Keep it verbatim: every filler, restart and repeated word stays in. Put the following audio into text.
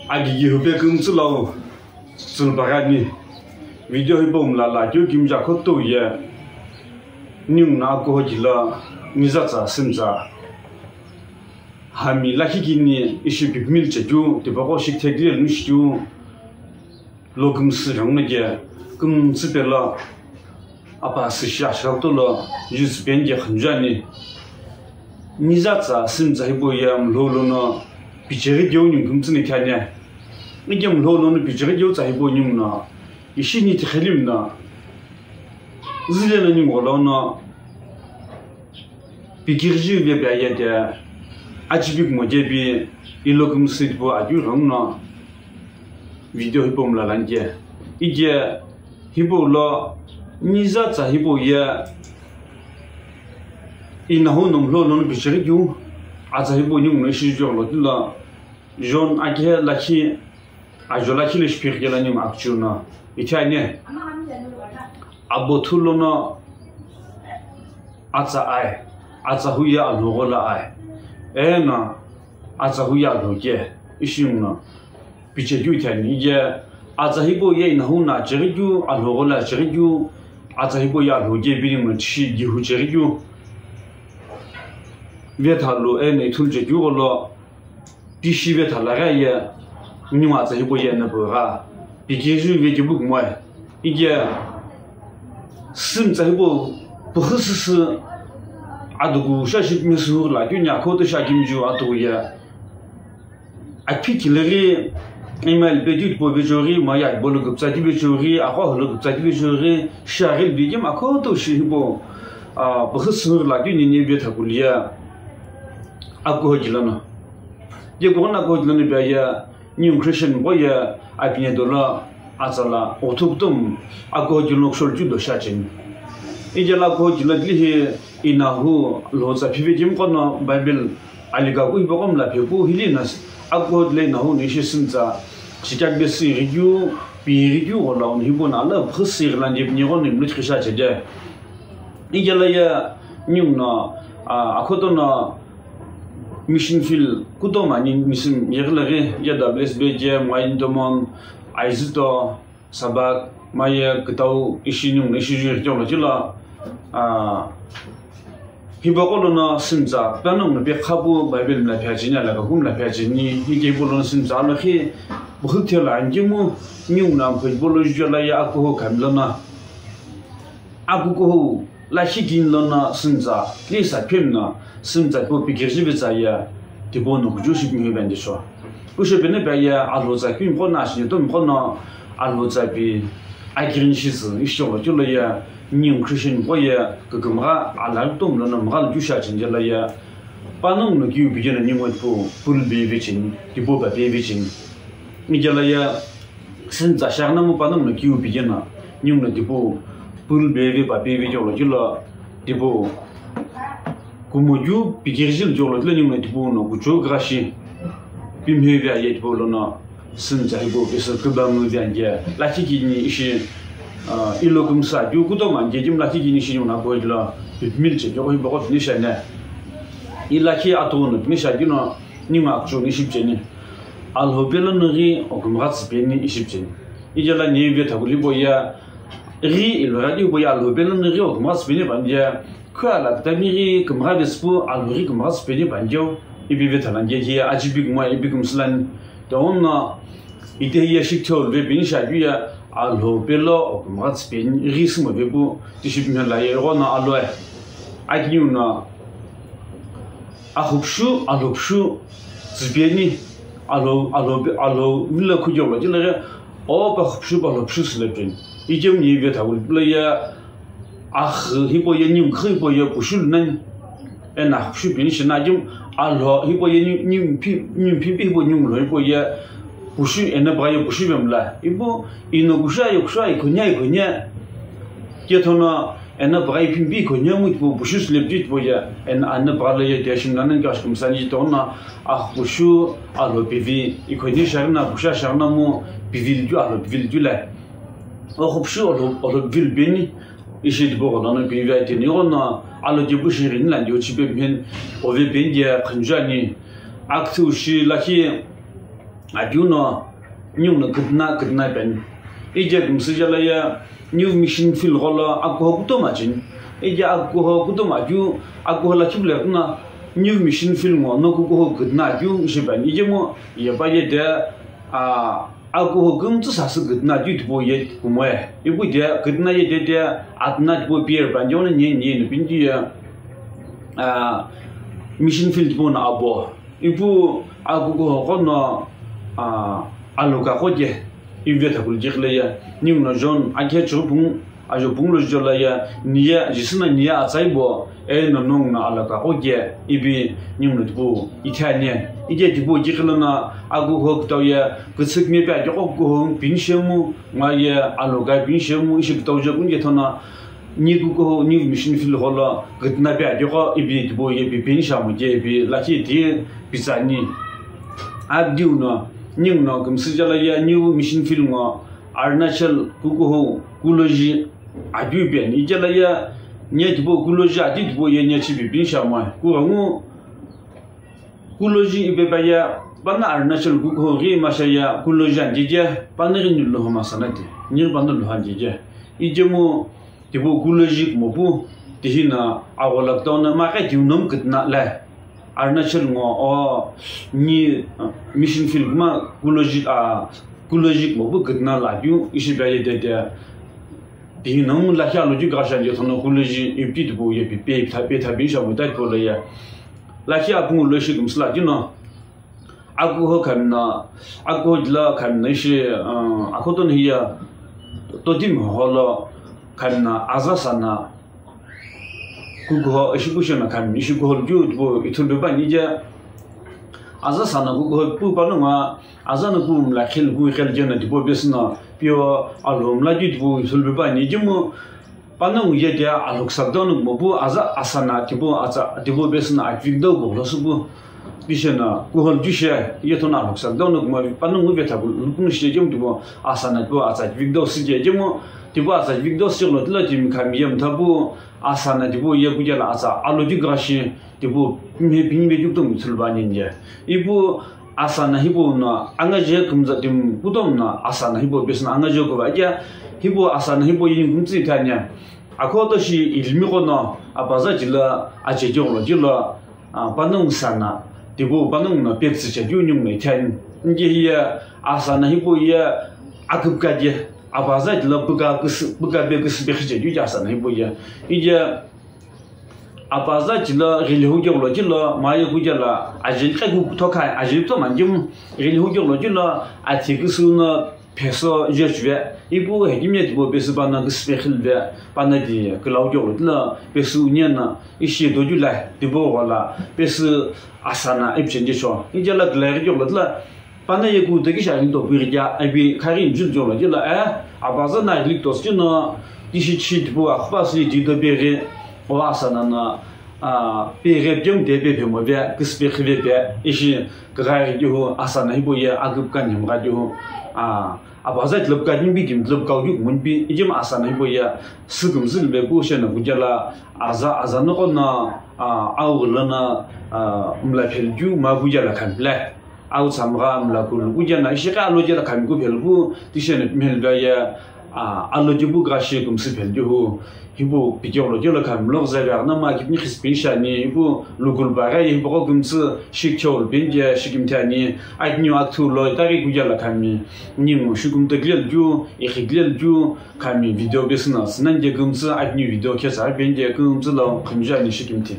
Agighi hupe kümtsü lau tsülpaghi ani. Video hipau mlala keu kimija khutou ye. Ningu no akuho kilo nizatsa simtsa. Hami lakhi kini ishi pipimili chekeu tipaqo shikithekile nu shikeu. Lo kümsü ghenguno ke kümtsü pelo apa süshi ashaghuto lo jutsü peni ke khunju ani. Nizatsa simtsa hipau ye mlou lono picheghi keu ningu kümtsü ni khani. Ike mlou lono picheghi keu tsa hipau ningu no ishi ni tikheli mino. Zile no ningu lono pikiriju ve pe ayete, achipi kumo kepi ilo kümsü tipau akeu ghenguno video hipau mlala ani ke. Ike hipau lo nizatsa hipau ye inahu no mlou lono picheghi keu atsa hipau ningu no ishi jolo kilo John akehe lakhi ajo lakhi lo shipighi kelo ningu akuchou no ithi ani. Abo thu lono atsa ai, atsa hu ye alhogho lo ai. Eno atsa hu ye alhou ke ishi ningu no pichekeu ithi ani. Ike atsa hipau ye inahu no acheghi keu, alhogho lo acheghi keu, atsa hipau ye alhou ke ipi ningu no tishi gihu cheghi keu. Vetha lo eno ithulu chekeu gholo. Tishi vetha laghi aye, ningu atsa hipau ye napogha pikiriju ve kepu kumoe. Ike simtsa hipau puxu süsü aduku shashi pimesü hurla keu ni akhoto shakimiju atuye. Aphi kileghi email pe tipau vechoghi, maye bolo guptsa ti vechoghi, aqo holo guptsa ti vechoghi, shaghi bigim akhoto shi hipau, ah, puxu süsü hurla keu ni ni vetha kuliye. Akuho kilo no. Ye kughuno akuho kilo no pe aye, ningu Christian miqo ye apine dolo atsa lo ghuthu kutomo akuho kilo no kushou keu do shi acheni. Ike lo akuho kilo tilehi inahu lhotsa phive kimiqo no Bible aligaku hipaqo mla phepu hili no akuho kilo inahu no ishi simtsa shikekbe sü ighi keu, pi ighi keu gholo no hipau no alo phusi ighi lani ipi ni ghono imlu tikhi shi achede. Ike lo ye ningu no, ah, akhoto no mission field kutomo ani mission yeghi laghi ye W S B K, Mwain Tomon, Aizito, Sabak, maye kütau ishi ningu no ishi ju ighi keu lo kilo, ah, hipaqo lono simtsa panongu no pe khapu Bible mla phe acheni, aligaku mla phe acheni, ike hipau lono simtsa alokhi puxu thelo ani kemu ningu no amkho hipau lo ju lo ye akuho khami lono. Akukuhou lakhi kini lono simtsa, lisa phimno simtsa pu pikiriju ve tsa ye, tipau no kuju shi pimhe pe ani sho. Kusho peno pe aye alhotsa kimiqo no ashini to miqo no alhotsa pi akirin shi sü ishi jolo keu lo ye ningu Christian miqo ye kükümgha alhaghi kutomo lono mgha lo keu shi acheni jelo ye panongu no keu pi keno ningu tipau pulu pe vecheni, tipau pa pe vecheni. Ike lo ye Simtsa shaghi nomu panongu no keu pi keno, ningu no tipau pulu pe ve pa pe ve keu lo kilo, tipau kumo keu pikiriju lo kilo ningu no tipau no kuchou kugha shi pimhe ve aye tipau lono simtsa hipau pesü kübami ve ani ke lakhi kini ishi, ah, ilo kümsü keu kutomo ani ke kimu lakhi kini ishi ningu no akuho kilo pipimili chekeu hipaqo finish ani. I lakhi atughu no finish keu no ningu akuchou no ishi picheni. Alhou pe lono ghi okümgha tsü peni ishi picheni. Ike lo ni vetha kuli hipau ye ghi ilo ghi hipau ye alhou pe lono ghi okümgha tsü peni pani ye. Khula kütami ghi kümgha vesü pu alhou ghi kümgha tsü peni pani keu. Ipi vetha lani ye ki achipi kumo ipi kümsü lani. Tighenguno itehi ye shikithou lo ve peni shi keu ye alhou pe lo okümgha tsü peni ghi sümo ve pu tishi pimhe lo ye ighono aloe. Akiniu no Axupushu, alhopushu, tsüpeni, alho, alho, alho, vilo khujo lo, jilaghi, o pa xupushu, pa alhopushu sülopeni. Ikemu ni vetha ulpilo ye, axü hipau ye, ningu hipau ye, pushu lunani. Eno axupushu peni shina ikemu, alho hipau ye, ni, ni phi, ni phi, hipau ningu lo hipau ye, pushu, eno pa ye, pushu vemla. Ipu, ino kusha, yo kusha, ikhonya, ikhonya. Kethono, Eno pagha ipi mpi ikhonya mu tipau pushu sülopeni tipau ye, eno eno pagha lo ye tiye shimla nani kashi kümsü ani tighenguno axupushu alho pivi ikhonya shaghi no pushu shaghi no mu pivi likeu alho pivi likeu le. Axupushu alho, alho pivi lupeni ishi tipau gholo no pivi aiteni ighono alokepu shi ghini lani yo chipe mheni ove peni ye khunju ani. Aküthü shi lakhi Akeu no ninguno kütüna kütüna peni. Ije kümsü jala ye new mission field gholo akuho kutomo cheni. Ije akuho kutomo akeu, akuho lakhi pule kuna new mission field ngo no kukuho kütüna akeu ishi peni. Ije mo ye pa ye de, a, akuho kümtsü sasü kütüna akeu tipau ye kumoe. Ipu de kütüna ye de de atüna tipau pier peni, jona nye nye ni pini ye, a, mission field tipau no abo. Ipu akukuho qo no, a, aloka qo ke ive thakulu jikhle ye, ninguno John akhe churu pungu, ajo pungu lo jola ye, niye, Jisü no niye atsai bo, eno nonguno aloka qo ke ipi ninguno tipau ithi ani. Ije tipau jikhle no akukuho kütau ye, kütsü kime pe ajo qo kuho pini shemu, nga ye aloka pini shemu, ishi kütau je kunje thono, ni kukuho, ni mission field gholo, kütüna pe ajo qo ipi tipau ye pi peni shamu je ipi lakhi ti pitsani. Abdiu no, ninguno kümsü jala ye new mission field ngo Arunachal kukuho kuloji akeu peni. Ijala ye nye tipau kuloji akeu tipau ye nye chipi peni shamu. Kughengu kuloji ipe pa ye, pano Arunachal kukuho ghi masha ye kuloji anjeje, pano ghi nilu homa sanate, nilu pano luha anjeje. Ije mo tipau kuloji kumo pu, tihi no aghola kütau no maqe tiu nom kütüna le. Arunachal ngo o ni, uh, mission field kuma kuloji, a, kuloji kumo pu kütüna la keu ishi pa ye de de. Tihi no lakhi alo ju gasha je thono kuloji ipi tipau ye pi pe tha pe tha bi sha mo ta tipau lo ye. Lakhi apungu lo ishi kümsü la keu no. Akuho khami no, akuho jila khami no ishi, uh, akhoto no hiya totimi holo khami no aza sana kukuho ishi kusho no khami ishi kuho ju tipau ithulu peni je. Aza sana kukuho pu pano nga aza no pu mla khel ku khel je no tipau pesü no pio alo mla ju tipau ithulu peni je mo. Panongu ye de alhoksa kutomo kumo pu aza asana tipau atsa tipau pesü no akivik do kulo süpu. Pishe no kuhol ju she ye thono alhoksa kutomo kumo panongu vetha ku lukunu shi je tipau asana tipau atsa akivik do sü je je mo tipau atsa akivik do sü lo tilo timi khami ye mtha pu asana tipau ye kuja la atsa alo ju gashi. Tipau mhe pini me ju kutomo ithulu peni je. Ipu asana hipau no angaje kümza timi kutomo no asana hipau pesü no angaje kuva kea hipau asana hipau yini kümtsü ithania. Akhoto shi ilimi qo no apaza jila acheje lo jilo, a, panongu sana tipau panongu no pektsü che ju ninguno ithani. Nje hiya asana hipau ye aküpka je apaza jila puka küsü puka pe küsü pe khiche ju asana hipau ye. Ije Apaza jila ghili hujeu lo jilo, maye kujela, ajil khe gu thokha, ajil to manjim, ghili hujeu lo jilo, athi küsü no peso jechve, ipu hekimye tipau pesü pano küsü pe khilve, pano di külau jeu lo jilo, pesü unie no, ishi do ju la, tipau ghola, pesü asana ipchen jecho, ijela gilai jeu lo jilo, Pano ye kutaki shi ani topui ghi kea, ipi khaghi injil jolo jila, eh, apaza no aghili tosu jino, tishi chi tipau akhupa sü ye tito peghi, o asana no, ah, peghi pemu de pe phemo ve, küsü pe khive pe, ishi kaghi ghi hu asana hipau ye aküpka nhemgha hu, ah, apaza tilapka nimbi kim tilapka ju kumonpi, ijima asana hipau ye sükümzü live pu sheno kujela, aza, aza noqo no, ah, awu lono, ah, mla phel ju ma kujela khanpile. Au tsamgha mla kulu kujana ishi kha alo jela khami ku phel pu, tishene mhel va ye, a, alo jipu gha shi kümsü phel ju hu. Hipu pikeu lo jela khami lo za va na ma kipni khis pin shani, hipu lukul ba gha ye hipu ko kümsü shi chol pin je shi kim thani, akniu akthu lo tari kujala khami, ningu shi kümta glel ju, ikhi glel ju, khami video besna, snan je kümsü, akniu video kesa pin je kümsü lo khami jani shi kim thi.